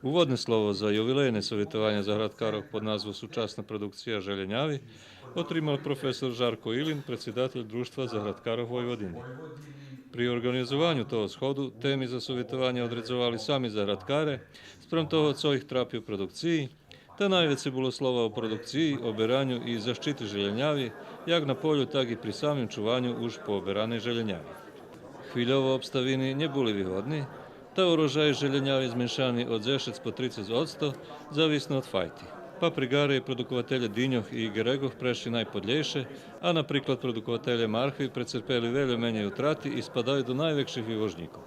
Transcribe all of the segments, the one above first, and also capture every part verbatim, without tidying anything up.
Уводне слово за ювилейне совитованє заградкарох под назву Сучасна продукция желєняви отримал професор Жарко Илин, предсидатель Дружтва заградкарох Войводини. При орґанизованю того сходу теми за совитованє одредзовали сами заградкаре спрам того цо их трапи у продукциї, та найвецей було слова о продукциї, обераню и защити желєняви, як на полю, так и при самим чуваню уж пообераней желєняви. Хвильово обставини нє були вигодни, та урожай желєняви зменшани од дзешец по трицец одсто, зависно од файти. Паприґаре и продукователє диньох и ґереґох прешли найподлєйше, а, наприклад, продукователє мархви прецерпели вельо менєй утрати и спадаю до найвекших вивожнїкох.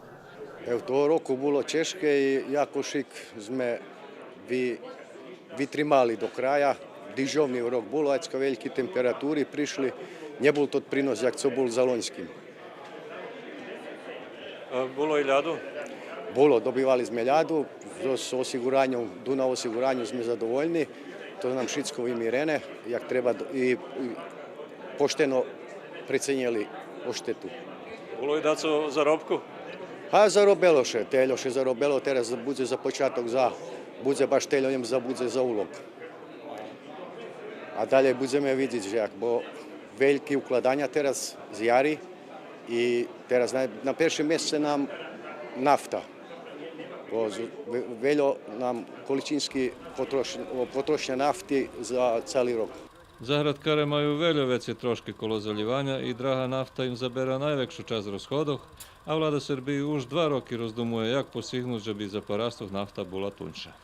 Ево, того року було чежке и якошик зме ви-, витримали до края. Дижджовни рок було, а цо вельки температури пришли, нє бул тот принос як цо бул за лоньским. А було и ляду? Було, добивали зме ляду, з, з осиґураньом, Дунав осиґураньом зме задовольни, то нам шицко вимирене, як треба, д-, и, и поштено преценєли оштету. Було и дацо заробку? А заробело ше, тельо ше заробело, тераз будзе за початок за, будзе баш тельо, нєм за, будзе за улог. А далєй будземе видзиц же як, бо вельки укладаня тераз з яри и тераз на, на першим месце нам нафта. Бо з-, ве-, вельо нам количински потрош-, потрошня нафти за цали рок. Заградкаре маю вельо вецей трошки коло залїваня и драга нафта им забера найвекшу часц розходох, а влада Сербиї уж два роки роздумує як посигнуц же би за парастох нафта була тунша.